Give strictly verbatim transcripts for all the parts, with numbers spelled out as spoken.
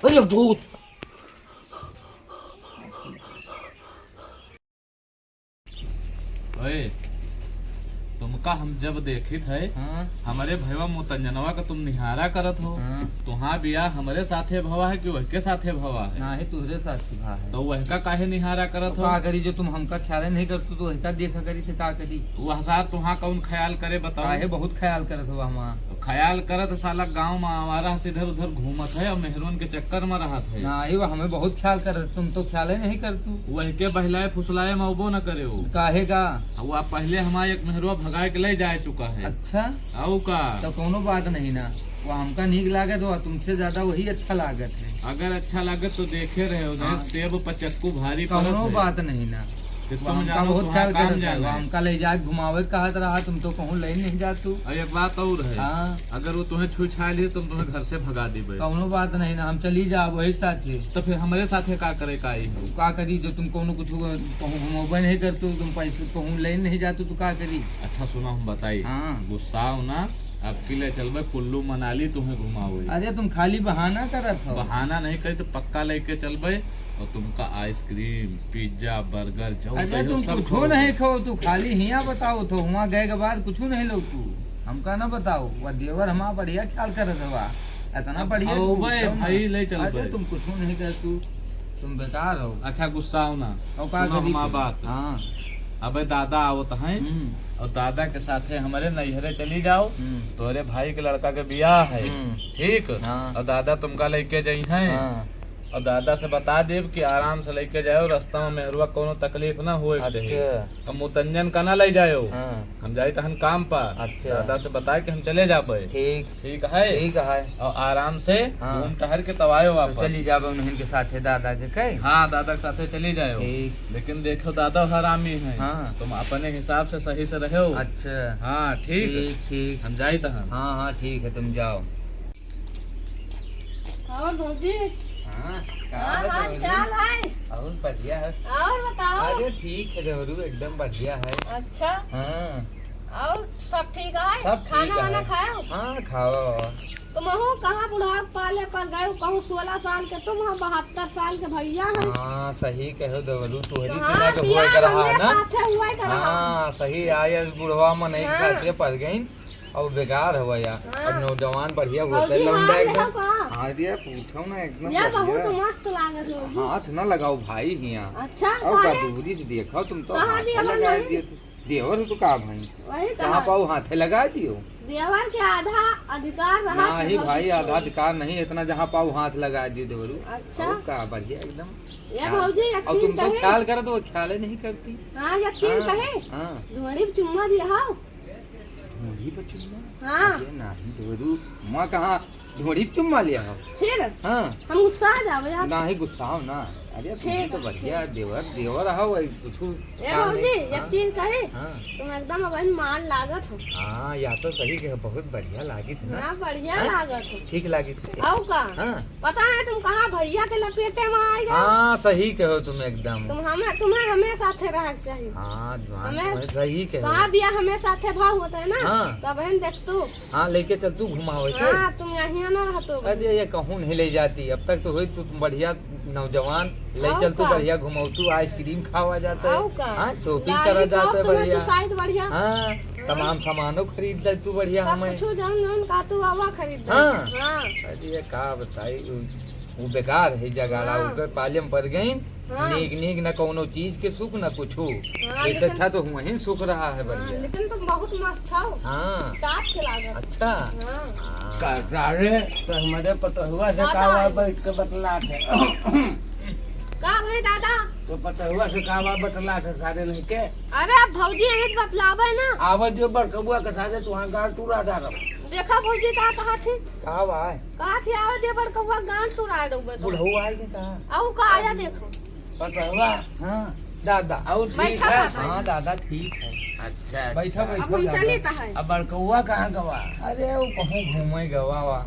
अरे भूत। ओए, तुमका हम जब देखित है, हाँ। हमरे भैया मुतंजनवा का तुम निहारा करत हो। हाँ। तुहार बियाह हमरे साथे भवा है कि वहके साथे भवा है? नाही, तुहरे साथे भवा है। तो वहका काहे निहारा करत तो हो? का करी, जो तुम हमका ख्याल नहीं करतू, तो वहका देखा करी थे, का करी? वह सार तुहार कौन ख्याल करे, बताओ? काहे बहुत ख्याल करत हो हमार? तो ख्याल करत, साला गाँव में आवारा से इधर उधर घूमत है और मेहरुअन के चक्कर में रहत है। नाही, वो हमें बहुत ख्याल करत, तुम तो ख्याल ही नहीं करतू। वहके बहलाए फुसलाए में अबो न करे हो। काहे का? अब वो पहले हमार एक मेहरुआ भगाए के ले जाए चुका है। अच्छा? अउ का? तो कौनो बात नहीं ना, वो हमका नीक लागत हो, तुमसे ज्यादा वही अच्छा लागत है। अगर अच्छा लागत तो देखे रहे हो, हाँ। सेब पर चक्कू भारी पड़त कौनो है। बात नहीं ना, कि वो तुम हमका जानो बहुत तुम्हारा ख्याल काम करत है, जाना वो है। हमका ले जाए घुमावे कहत रहा, तुम तो कहूँ ले नहीं जातू। और एक बात और है, हाँ। अगर वो तुम्हें छू छा लिए, तुम तुम्हें घर से भगा देबे। कौनो बात नहीं ना, हम चली जाब वही साथे। तो फिर हमरे साथे का करे का आई हो? का करी, जो तुम कौनो कुछ कहूँ घुमावे नहीं करतू, तुम पैसे कहूँ ले नहीं जातू, तो का करी? अच्छा सुनो, हम बताई। हाँ। गुस्साओ ना, अब की ले चलबे कुल्लू मनाली, तुम्हें घुमावे। अरे तुम खाली बहाना करत हो। बहाना नहीं करी तो पक्का लेके चलबे, और तुमका आइसक्रीम, पिज्जा, बर्गर, जौन अरे कहो तुम सब कुछो खवाओ। नहीं खाओ, तू खाली हियाँ बताओ तो, हुआँ गए के बाद कुछो नहीं लो तू। हमका ना बताओ, वह देवर हमार बढ़िया ख्याल करत हवा, इतना अब बढ़िया खाओ तू बे, एकदम। भाई ले चल अरे बे। तुम कुछो नहीं कर तू, तुम बेकार हो। अच्छा गुस्साओ ना, और का सुनो करी हमार तू? बात। हाँ। अबे दादा आवत हैं, हम्म। और दादा के साथे हमरे नैहरे चली जाओ, हम्म। तोहरे भाई के लड़का के बियाह है, हम्म। ठीक? हाँ। और दादा तुमका लेके जइहैं। हाँ। और दादा से बता देब कि आराम से लेके जाओ, रास्ता में मेहरुआ कौनो तकलीफ ना होए के चाही। अच्छा। और मुतंजन का ना ले जाओ। हाँ। हम जाई तहन काम पर। अच्छा। दादा से बताए कि हम चले जाबे। ठीक। ठीक है? ठीक है। और आराम से हाँ। घूम टहर के तब आयो तो वापस। चली जाबे उन्हन के साथे दादा के कहे। हाँ, दादा के साथे चली जाओ। ठीक। लेकिन देखो दादा हरामी है। हाँ। तुम अपने हिसाब से सही से रहो। अच्छा। हाँ, ठीक। ठीक, ठीक। हम जाई तहन। हाँ, हाँ, ठीक है, तुम जाओ। और भौजी? हाँ, का हाँ, है हाल भौजी? चाल है? और बढ़िया है। और बताओ? अरे ठीक है देवरू, एकदम बढ़िया है। अच्छा। हाँ। और सब ठीक है? सब ठीक खाना वाना है। खाओ? हाँ, खाओ। तुमहू कहाँ बुढ़ाव पाले पर गए, कहूँ सोलह साल के तुम हो, बहत्तर साल के भैया हैं। हाँ, सही कहो देवरू, तुहरी कहाँ दिना के बियाह हुआ कर रहा हमरे है ना? साथे हुआ कर रहा। हाँ, सही आए, बुढ़वा मनई के हाँ। साथे पर गई। अब बेकार हवा या। हाँ। अब नौजवान बढ़िया होते भौजी, लौंडा हाथ एकदम। लेहो का? हाँ जी, पूछो ना, एकदम या बढ़िया। बहुत मस्त लागत हो। हाथ ना लगाओ भाई हियाँ। अच्छा, और का काहे? दूरी से देखो तुम तो कहाँ हाथ दिया लगा नहीं? दिए थे। देवर तो का भाई? वही कहाँ कहा। पाओ हाथे लगा दियो। देवर के आधा अधिकार रहा नहीं था भाई, भौजी आधा को। अधिकार नहीं, इतना जहाँ पाओ हाथ लगा दियो देवरू। अच्छा। और का बढ़िया एकदम। ये हाँ। भौजी, एक और चीज तुम तो कहे। ख्याल करो तो वो ख्याल ही नहीं करती। हाँ, एक चीज हाँ, कहे। हाँ। धोड़ी पे चुम्मा दिया हो। ढोढ़ी पर चुम्मा? हाँ। अरे नाही देवरू, मैं कहाँ ढोढ़ी पर चुम्मा लिया हो? फिर? हाँ। हम गुस्सा आ जावे यार। नाही गुस्साओ ना। अरे तुम ठीक तो है, बढ़िया ठीक। देवर, देवर हो, कुछ ए काम भौजी, नहीं। एक हाँ। चीज कहे? हाँ। तुम एकदम अबहिन माल लागत हो। हाँ, या तो सही कहे, बहुत बढ़िया लागित है ना? हाँ, बढ़िया हाँ? लागत हो। ठीक लागित है। आओ का? हाँ। पता है तुम कहाँ भैया के लपेटे में आ गए? हाँ, सही कहो तुम एकदम। तुम हमें, तुम्हें हमें साथे रहे के चाहिए। हाँ, जवान हमें तुम्हें सही कहो। कहाँ बिया हमें साथे भाव होता है ना, हाँ। तो बहन देख तू। हाँ, लेके चल तू घुमावे के। हाँ, तुम यहाँ ना रहतो। अरे, ये कहूँ नहीं ले जाती। अब तक तो हुई तू बढ़िया नौजवान, ले और चल तू का? बढ़िया घुमाओ तू, आइसक्रीम खावा जाता है। और का? हाँ, shopping करा lollipop जाता है तुम्हें बढ़िया। चुसाई तो बढ़िया। हाँ, हाँ। तमाम सामानों खरीद ले तू बढ़िया सब हमें। कुछ जौन जौन का तू आवा खरीद ले। हाँ। हाँ। अरे, ये का बताई, वो बेकार है जगाड़ा, हाँ। ऊपर पाले में पड़ गई। हाँ। नीक नीक, न कौनो चीज के सुख, न कुछू। हाँ, ऐसे लेकिन अच्छा तो हुआ ही सुख रहा है हाँ, बढ़िया। लेकिन तुम बहुत मस्त हो। हाँ। टाप के लागत। अच्छा। हाँ। हाँ। का रे, तो हमारे पतहुआ से का कावा भाई? बैठ के बतलात है? का भाई दादा? तो पतहुआ से कावा बतलात है सारे नहीं के? अरे अब भौजी यहीं बतलावे ना। आवे जो बड़कबुआ के सारे तुहां गाल टूरा डालब। देखा भौजी का कहा थी? का भाई? कहा थी आवे जो बड़कबुआ गाल टूरा डूबे तो। बुढ़ऊ आए के कहा? आऊ का आया देखो। पतहुआ? हाँ, दादा। और ठीक बैठा है? था। हाँ, दादा, ठीक है। अच्छा, बैठा, अच्छा। बैठा, अब हम दादा। चली त है। अब बड़कउआ कहाँ गवा? अरे, वो कहूँ घूमे गवा वा।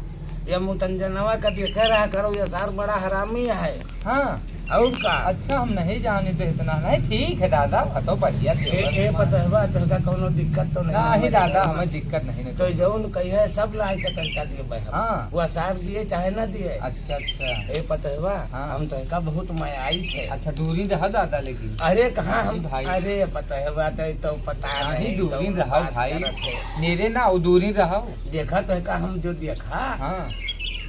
ये मुतंजनवा का देखे रहा करो, ये सार बड़ा हरामी है। हाँ। और का? अच्छा, हम नहीं जानी थे इतना। नहीं, ठीक है दादा, वो तो बढ़िया ए, देवर ए, हमार। पतोहवा, तोहका कौनो दिक्कत तो नहीं नहीं हमरे दादा, घर में? हमें दिक्कत नहीं, नहीं। तो जौन कहिए सब लाइ के तोहका देबे हम। हाँ। वो अचार दिए चाहे ना दिए। अच्छा, अच्छा। ए पतोहवा, हाँ। हम तोहका बहुत मयाई थे। अच्छा, दूरी रहा दादा लेकिन। अरे कहाँ हम, भाई। अरे पतोहवा, तो, तो पता नहीं, नहीं, दूरी तो रहा बात भाई। करत है। मेरे ना, वो दूरी रहा। देखा तोहका हम जो देखा। हाँ।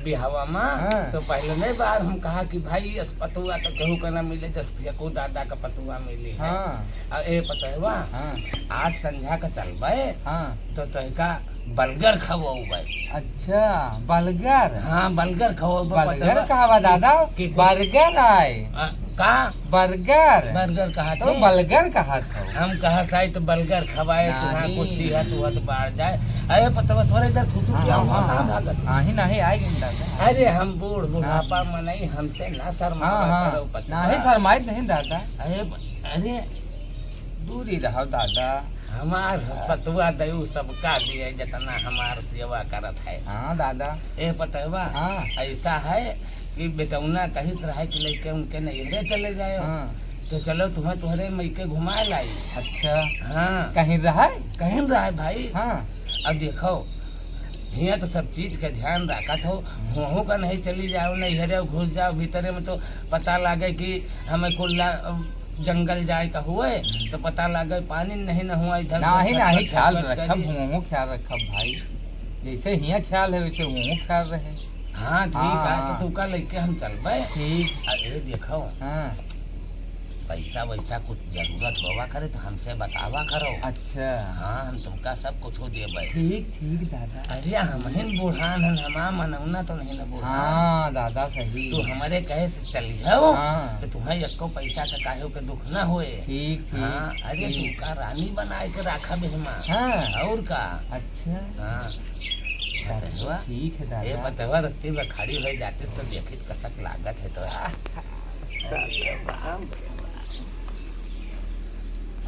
बिहावा में, हाँ। तो पहले नहीं बार हम कहा कि भाई, अस पतुआ तो केहू का ना मिले, जस फेंकू दादा का पतुआ मिली है। हाँ। आ, ए पतोहवा, हाँ। आज संझा का चलबे, हाँ। तो तोहका बलगर खवउबे। अच्छा, बलगर? हाँ, बलगर खवउबे, बलगर पतोहवा। कहा बा दादा? कि, कि बर्गर आए। आ, का? बर्गर। बर्गर कहा तो थे? बलगर कहा था? हम कहा था, तो बलगर खवाए, तुम्हारा नहीं। कुछ सीहत उहत बाढ़ जाए। अरे पतोहवा, थोड़ा इधर खुसुर हाँ, जाओ, हाँ, हाँ, कहाँ हाँ। भागत? आही नहीं, आए गए दादा। अरे हम बूढ़ बुढ़ापा हाँ। मनई, हमसे ना शर्मावा हाँ, हाँ। करो पतोहवा। नहीं शर्माइत नहीं दादा। अरे, अरे। दूरी रहो दादा। हमार पतुआ दयू सबका दिए, जितना हमार सेवा करत है। हाँ दादा। ए पतोहवा, हाँ। ऐसा है कि बेटौना कहिस रहा कि लइके उनके नैहरे चले जायो। हाँ। तो चलो तुम्हें तोहरे मइके घुमा लाई। अच्छा। हाँ। कहीं रहा है? कहीं रहा है भाई। हाँ। अब देखो, हियाँ तो सब चीज का ध्यान रखत हो, हुआँ का नहीं चली जाओ, नैहरे घुस जाओ, भीतरे में तो पता लागे कि हमें कुल्ला, अ, जंगल जाए का हुए, तो पता लागे पानी नहीं न हुआ इधर नहीं, उधर नहीं, छटपट ख्याल छटपट रखब, करी। हुआँ ख्याल रखब भाई। जैसे हियाँ ख्याल है, वैसे हुआँ ख्याल रहे। हाँ, ठीक है, हाँ। तो तू का लेके हम चलबे? ठीक। अरे देखो, हाँ। पैसा वैसा कुछ जरूरत होवा करे तो हमसे बतावा करो। अच्छा। हाँ, हम तुमका सब कुछ देबे। ठीक, ठीक दादा। अरे हमहिन बूढ़ान हन, हमार मनौना तो नहीं न बूढ़ान। हाँ दादा, सही। तू हमरे कहे से चली जाओ, हाँ। तो तुम्हें एको पैसा का काहे के दुख ना होए। ठीक, ठीक, हाँ, अरे ठीक। तुमका रानी बनाए के रखा बेहमा। हाँ। और का? अच्छा। हाँ। पतोहवा, ठीक है दादा। ए पतोहवा, रत्ती में खड़ी हो जाती तो देखित कसक लागत है तो।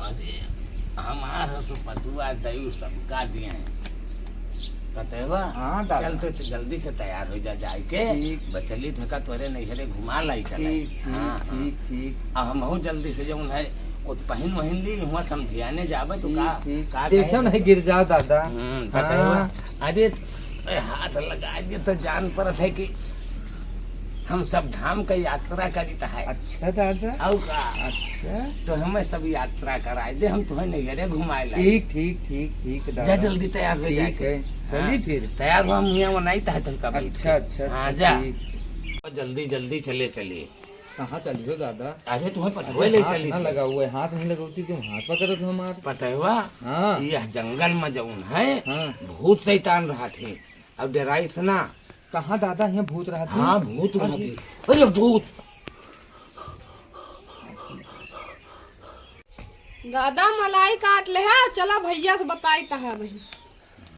अरे, हमार हो तो पतुआ दयू सबका दिए हैं। पतोहवा, हाँ, दादा। चल तो, तो जल्दी से तैयार हो जा, जाए के। ठीक। बचली थका तोरे नैहरे घुमा लाई चले। ठीक, ठीक, हाँ, हाँ। ठीक, ठीक। अब हमहू जल्दी से जौन है, वो तो पहिन वहिन ली, हुआँ समधियाने जाबे तो ठीक, का, ठीक। का देखो कहे नहीं तो? गिर जाओ दादा। हम्म, पतोहवा। हाँ। अरे, ए, हाथ लगा दे तो जान पड़त है कि हम सब धाम का यात्रा करीत है। अच्छा दादा। और का? अच्छा। तो हमें सब यात्रा कराए दे, हम तुम्हें नैहरे घुमाए लाई। ठीक, ठीक, ठीक, ठीक दादा। जा जल्दी तैयार हो ठीक जाके। है। चली हाँ, फिर। तैयार हो, हम यहाँ बनाई है तुमका बैठ अच्छा, के। अच्छा, हाँ, अच्छा, जा। ठीक। जल्दी, जल्दी चले, चले। कहाँ चली हो दादा? अरे तुम्हें पतोहवा अरे ले हाथ चली ना थी। लगा हुआ है, हाथ नहीं लगावती तुम हाथ पकड़त हो हमार। पतोहवा? हाँ। यह जंगल में जौन है, हाँ। भूत शैतान रहत है। अब डराइस ना। कहाँ दादा, यहाँ भूत रहत है? हाँ, भूत रहत है। अरे। अरे भूत। दादा मलाई काट ले है, चला भैया से बताई तहा वही।